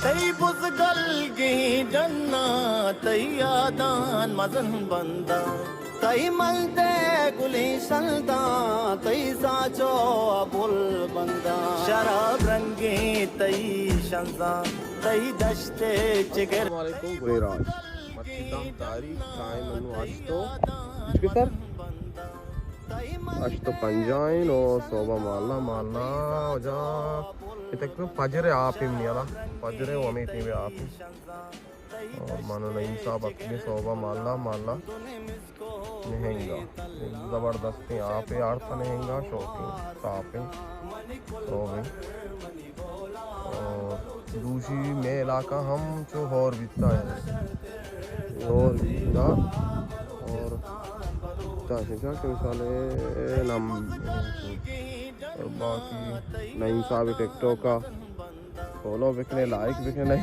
تئی بزگلگیں ڈناں، تئی یاداں مزن بنداں، تئی ملدے گلیں شلداں، تئی ساچو ءَ بل بنداں، شراب رنگیں تئی شنزاں، تئی دشت ءِ چگر۔ السلام علیکم، گلیں راج۔ مرچی دہ تاریخ، ٹائم انو ہشت و، چکے سر؟ ہشت و پنجاہ ایں و صوبہ مالا، مالا وجہ اتک تو فجر ءِ آپ ایں منی ہیالا، فجر ءِ و ہمے ٹیم ءِ آپ ایں۔ اور من و نعیم صاحب اتکیں صوبہ مالا، مالا نہنگا۔ زبردستیں آپے آرتا نہنگا، شوقیں، تاپیں، روبیں۔ اور دوشی مئے علاقہ ہم چو ہور بیتا ہے۔ ہور بیتا اور تا شجا کہ مثال نم اور باقی نعیم صاحب ٹک ٹاک کا فالو بکنے، لائک بکنے۔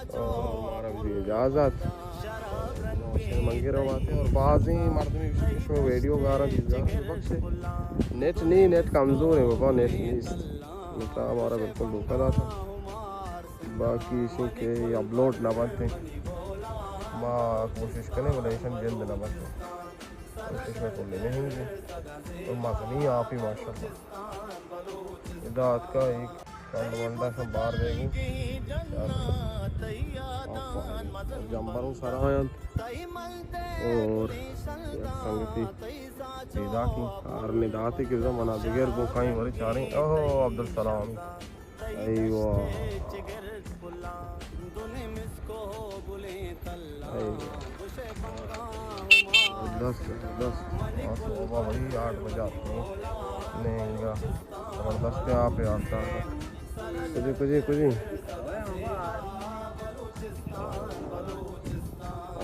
اور مارا بھی اجازت۔ منگے رو باتے اور بازیں مردمی شما ویڈیو گارا دیزگار بخشے۔ نیٹ نہیں، نیٹ کمزور ہے بابا، نیٹ نہیں۔ مطلب ہمارا بالکل دھوکہ داتا۔ باقی اسی کہ اپلوڈ نہ بنتے۔ ما کوشش کنے بلے ایشن جند نہ بنتے۔ کوشش میں کلی نہیں ہوگی۔ تو مزنی آپ ہی ماشاءاللہ۔ ادا اتکا ایک کنڈ ونڈا شاں بار دے گی۔ جمبر اوں سرا انت۔ اور یک سنگتی پیدا کی۔ آرمی داتی کہ منا بگر گو کائیں ورے چاریں۔ اوہ، عبدالسلام۔ ایوا۔ ایوا۔ زبردست، زبردست۔ آ صبح بھائی آٹھ بجے آتے ہیں۔ نہیں، انگا زبردست ہے آپ یار۔ کجی، کجی، کجی۔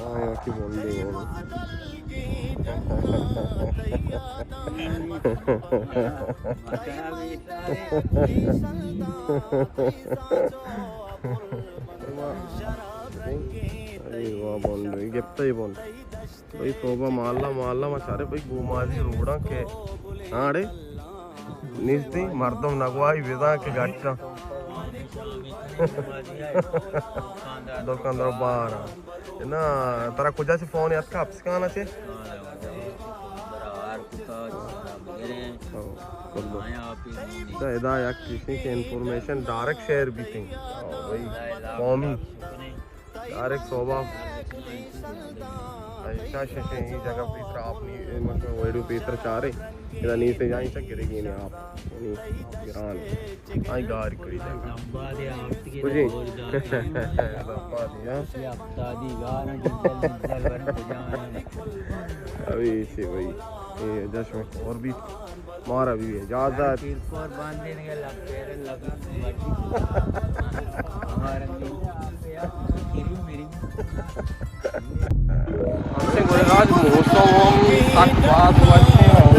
آیا کہ بندے ہو۔ اے واہ بند، گپتا ہی بند۔ بھئی توبہ، مالا، مالا، ما چارے بھئی گومازی روڈاں کہ آڑے نیستی، مردم نگواہی بزاں کہ گٹا۔ دکاندار بار۔ نا، ترا کجا چہ فون اتکا، اپسکان چہ؟ ہاں، کلو۔ تو ادا یک کسی کہ انفارمیشن ڈائریکٹ شیئر بیتیں۔ ہاں، بھئی، قومی۔ ڈائریکٹ صوبہ۔ شش، شش، ای جگہ پیسر آپ نی، مطلب، ویڈیو پیسر چارے۔ ادا نیستے جائیں چا گرے گینے آپ۔ یعنی گران۔ آئی گاری کڑی جگہ۔ کجی؟ ابھی اسی بھائی۔ اے جشن اور بھی مارا بھی اجازت۔ ہمیں گلراج موسم ہم سک باز وش ہے،